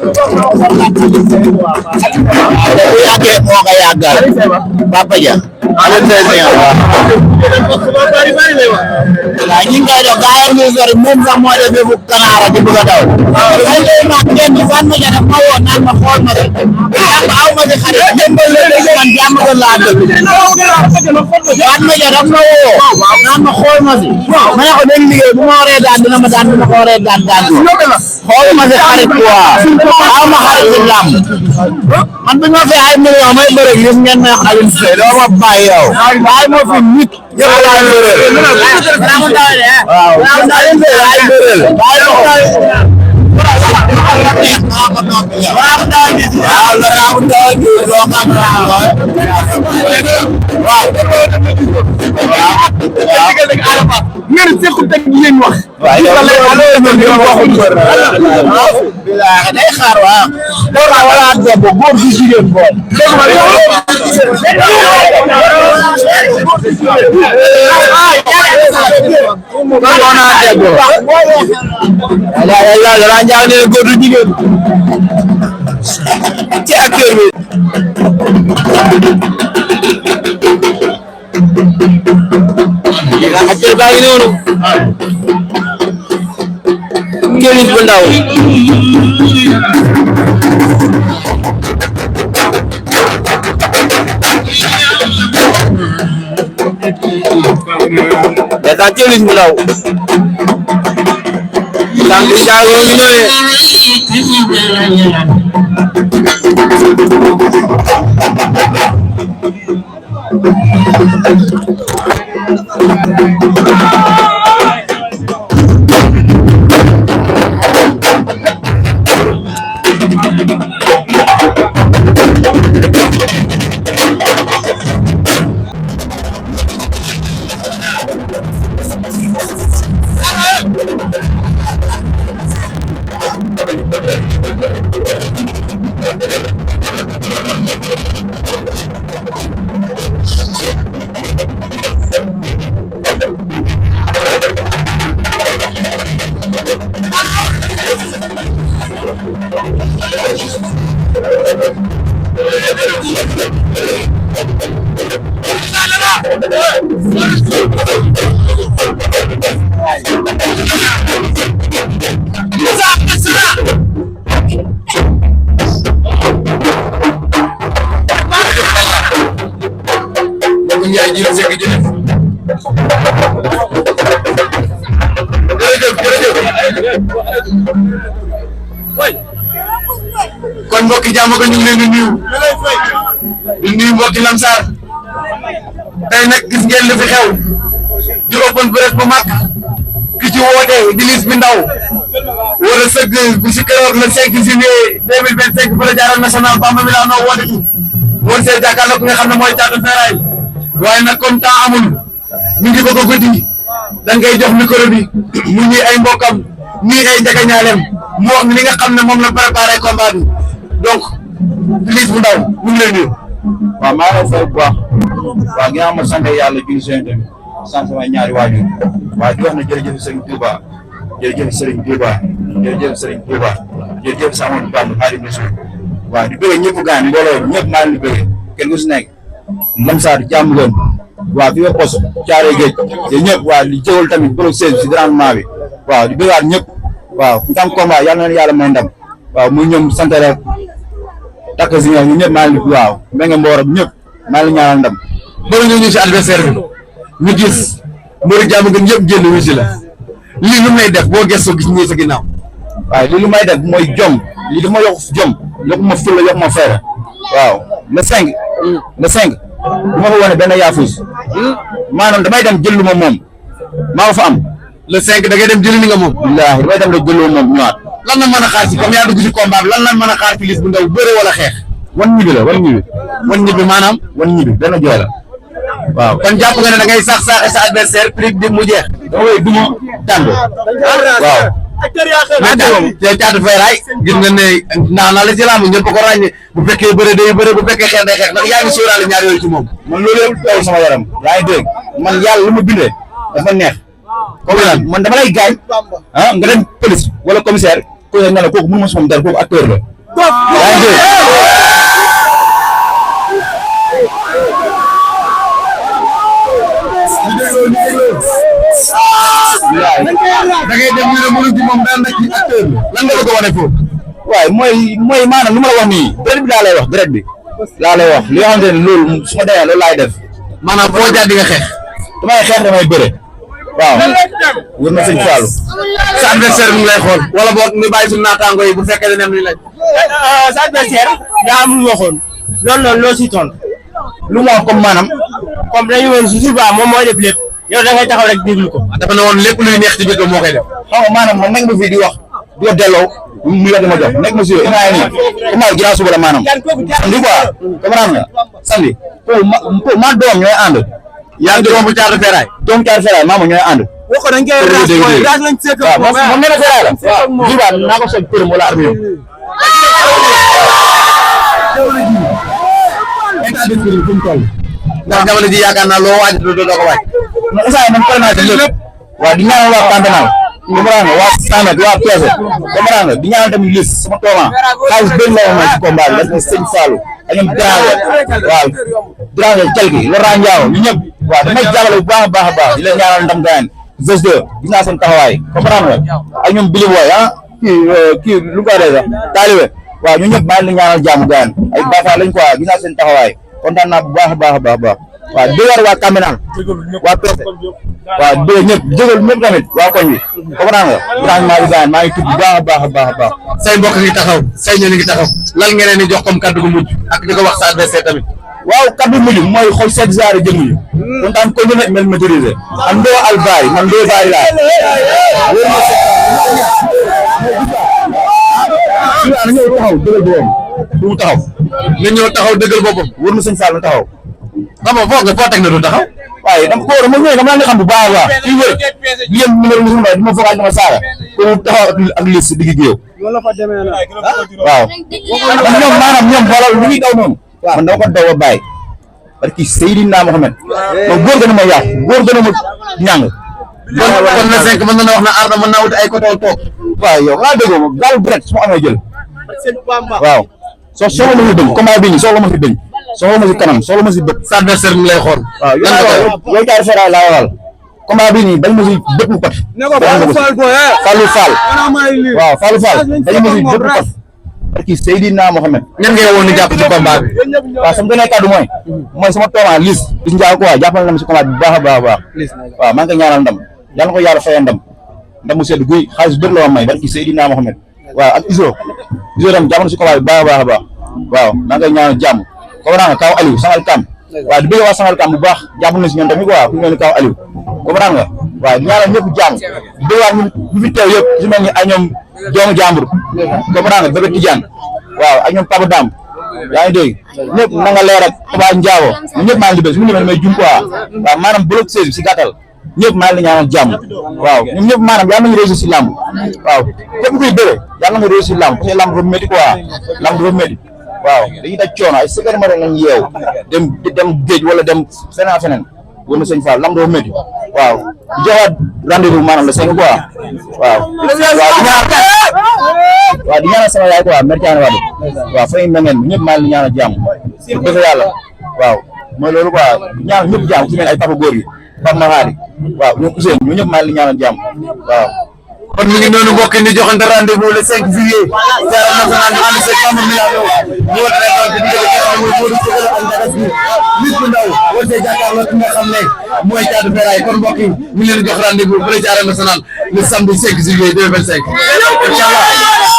bu yàggee moo ko yàggal Papa Dia. waaw ñu ngi koy def gars yi sori même sax moo def yëfu kanaara di bëgg a daw. ay léegi nag kenn fan ma def ma woo naan ma xool ma rek aw ma si xarit même ba léegi man jàmm gën laa dëgg. fan ma def ma woo naan ma xool ma si. ma ne ko dañ liggéey bu ma waree daan dina ma daan bu ma ko waree daan xool ma si xarit quoi aw ma xarit si làmb man bu ñu ma fee ay millions may bëre gis ngeen may wax Alioune Seye doo ma bàyyi yow waaye moo fi nit ñëpp laay bëreel waaw ngeen sequt ak yéen wax. waaw day xaar waaw. wala debbo góor gi jigéen bool. dara njàng ne góor du jigéen ci acteur bi acteur baa ngi noonu Kéwis bu ndaw dèjà Kéwis bu ndaw tànk njaago ngi noonu kon mbokki jàmm ko ñu ngi leen di nuyu mbokki Lamsar tey nag gis ngeen li fi xew di open press bu mag ki ci woote di Liss bi ndaw wala sëgg bu si keroog le 5 juillet 2025 fële ca Arène Nationale Bamba Milano woote ci woon see jàkkaarloo ki nga xam ne mooy Thiatou Ferraille waaye nag comme temps amul ñu ngi bëgg a guddi da ngay jox micro bi mu ñuy ay mbokkam ñii ay njëkkañaaleem mu wax ni li nga xam ne moom la préparé combat bi donc Liss bu ndaw mu ngi lay nuyu. waaw maa ngi lay fay bu baax waaw ginnaaw ma sant yàlla julli seen tamit sant samay ñaari waajur waaye di wax ne jërëjëf Serigne Touba jërëjëf Serigne Touba jërëjëf Serigne Touba jërëjëf Samadou Bamba Xaadimu Rasuul waaw di bëgg ñëpp gaan mbooloo ñëpp maa ngi bëgg kenn ku si nekk Lamsar jàmm gën waaw fi nga pos caare géej te ñëpp waaw di jëwal tamit bolo seen si rendement bi waaw di bëggaat ñëpp waaw ndam combat yàlla na yàlla may ndam waaw muy ñoom sant rek takk si ñoom ñëpp maa ngi waaw mbe nga mboor ñëpp maa ngi ñaanal ndam bëri nga ñu si adversaire bi ñu gis mbëri jàmm gën yëpp génn wu si la lii lu may def boo gëstoo gis ñii sa ginnaaw waaye lii lu may def mooy jom lii dafa ma yokk jom yokk ma fulla yokk ma fayda waaw le 5 du ma fa wane benn yaafus maanaam damay dem jël lu ma moom maa ko fa am le 5 da ngay dem jëli li nga moom. wallaahi damay dem rek jël lu ma moom ñëwaat. lan la mën a xaar si comme yaa dugg si combat bi lan la mën a xaar ci Liss bu ndaw bëre wala xeex. wan ñibbi la wan ñibbi. wan ñibbi maanaam. wan ñibbi benn jooy la waaw. kon jàpp nga ne da ngay sax saaxe sa adversaire prix bi mu jeex. da ngay duma tànn waaw. mais Thiatou Ferraille gis nga ne naa la ci làmb ñëpp ko ràññee bu fekkee bëre day bëre bu fekkee xeex day xeex ndax yaa ngi sóoraale ñaar yooyu ci moom. man loolu yëpp taw sama yaram yaa ngi dégg man yàlla lu ma bindee dafa neex. man dama lay gaañ nga dem police wala commissaire ko ne la kooku mënu ma si moom dara kooku acteur la da ngay dem ñu ne mënu ci moom daan na ci acteur lan nga bëgg a wane foofu. waaye mooy maanaam lu ma la wax nii deret bi laa lay wax deret bi laa lay wax li nga xamante ne loolu su ma demee loolu laay def maanaam boo jaar di nga xeex. damay xeex damay bëre waaw wër na sëñ Fallou. sa adversaire mu ngi lay xool wala boog ñu bàyyi suñu naataango yi bu fekkee ne nem li lañ. sa adversaire daa am lu mu waxoon loolu noonu loo si tontu lu mu wax comme maanaam. comme dañu woon su subaa moom mooy def lépp yow da ngay taxaw rek déglu ko. dafa ne woon lépp luy neex ci biir moo koy def. xam nga maanaam man nekk ma fii di wax di ko delloo mu yor di ma jox nekk ma si yow ina nii comme ginnaaw suba la maanaam samedi quoi comprendre nga samedi pour ma doom ñooy ànd. yaa ngi doom bu caatu feeraay. doom caatu feeraay maama ñooy ànd. wax ko dañ koy raas lañ sekk waaw moom nee na feeraay la. waaw jiw daal naa ko soog përëm wala armée ndax jamono ji yaakaar naa loo waaj doo ko waaj. non instant man pare naa ci lépp. waaw di ñaanal waa Campenal. comprendre nga waa Samet waa Peese. comprendre nga di ñaanal tamit lis sama tooma xaalis bëri la woon ci combat bi parce que sëñ Fallou ak ñoom Drangue waaw Drangue Kelki Laurent Ndiago ñu ñëpp waaw damay jàppale bu baax a baax a baax di leen ñaanal ndam gaañ Zos 2 gis naa seen taxawaay comprendre nga ak ñoom Billy Boy kii lu ko dee sax taalibe waaw ñu ñëpp maa ngi leen ñaanal jàmm gaañ ay baax lañ quoi gis naa seen taxawaay kontaan naa bu baax a baax a baax waaw di war waa Campenal waa Peese waaw dégg ñëpp jégal ñëpp tamit waa koñ bi comprendre nga maa ngi gaañ maa ngi tudd bu baax a baax a baax a baax say mbokk ngi taxaw say ñoo ngi taxaw lan ngeen leen di jox comme kaddu gu mujj ak di ko wax sa adversaire tamit. waaw kaddu mujj mooy xool seet zaare jëmm yi kontaan ko ñu ne mel maîtriser am ndoo albaari man ndoo baari laa na ñëw taxaw dëggal boppam du mu taxaw nga ñëw taxaw dëggal boppam wër na sëñ Fall na taxaw xam nga foo teg na du taxaw waaye dama ñëw dama la xam bu baax a baax fii wër li yem numéro musul mbay dima foog dama saaga ko taxaw ak liste digg géew waaw ñoom maanaam ñoom xoolal lu ñuy daw noonu man dama ko daw ba bàyyi parce que Seydina Mohamed ma góor gën a ma yàq góor gën a ma ñàng kon na 5 mën na wax na Ardo mën naa wuti ay côté toog waaw yow xanaa déggoo ma gaalu direct su ma amee jël waaw soxla ma si dëñ combat bi nii soxla ma si dëñ soxla ma si kanam soxla ma si bët sa adversaire mi lay xool waaw yow caari feeraay laa waxal combat bi nii bañ ma si bët mu pat Fallou Fall waaw Fallou Fall bañ ma si bët mu pat parce que Seydina Mohamed ñan ngay woon ni jàpp ci combat bi waaw sama gën a kàddu mooy sama tooma lis Ndiago quoi jàppal na ma si combat bi bu baax a baax a baax waaw maa ngi koy ñaanal ndam yàlla na ko yàlla fayal ndam mu sedd guy xaalis bëri la woon may barki Seydina Mohamed waaw ak Iso tam jàpp na si combat bi baax a baax a baax waaw maa ngi koy ñaanal jàmm comprendre nga kaw Aliou Sangal Kam waaw di bëgg waa Sangal Kam bu baax jàpp na si ñoom tamit quoi ku mel ni kaw Aliou comprendre nga waaw di ñaanal ñëpp jàmm di bëgg waa ñu fi teew yëpp su mel ni ay ñoom doomu jàmbur comprendre nga Bébé Tidiane waaw ak ñoom Papa Dam yaa ngi dégg ñëpp na nga leer ak Papa Ndiago ñëpp maa ngi libé su mu limee may jum quoi waaw maanaam bloc 16 si gàttal ñëpp maa ngi la ñaanal jàmm waaw ñoom ñëpp maanaam yàlla nañu réussir si làmb waaw képp kuy bëre yàlla nga réussir si làmb parce que làmb dafa métti quoi làmb dafa métti waaw dañuy daj coono ay secret ma lañ yeew dem géej wala dem feneen feneen wala na sëñ Fall làmb dafa métti waaw di joxaat rendez-vous maanaam le 5 quoi waaw di ñaanal sama yaay quoi mertiane wadu waaw fay na ngeen ñëpp maa ngi la ñaanal jàmm dëgg yàlla waaw mooy loolu quoi ñaanal ñëpp jàmm ci mel ay papa góor yi Pape Mahari waaw ñoom Ousseynou ñu ñëpp maa ngi leen ñaanal jàmm waaw. kon mi ngi noonu mbokk ni joxante rendez-vous le 5 juillet ci Arène Nationale ñu ànd seeg Bamba Milano ñu war a nekk ci diggante nga xam ne mooy Modou Sow ak Ndagas bi nit ku ndaw war see jàkkaarloo ki nga xam ne mooy Thiatou Ferraille kon mbokk yi mi ngi leen di jox rendez-vous fële ci Arène Nationale le samedi 5 juillet 2025 incha allah.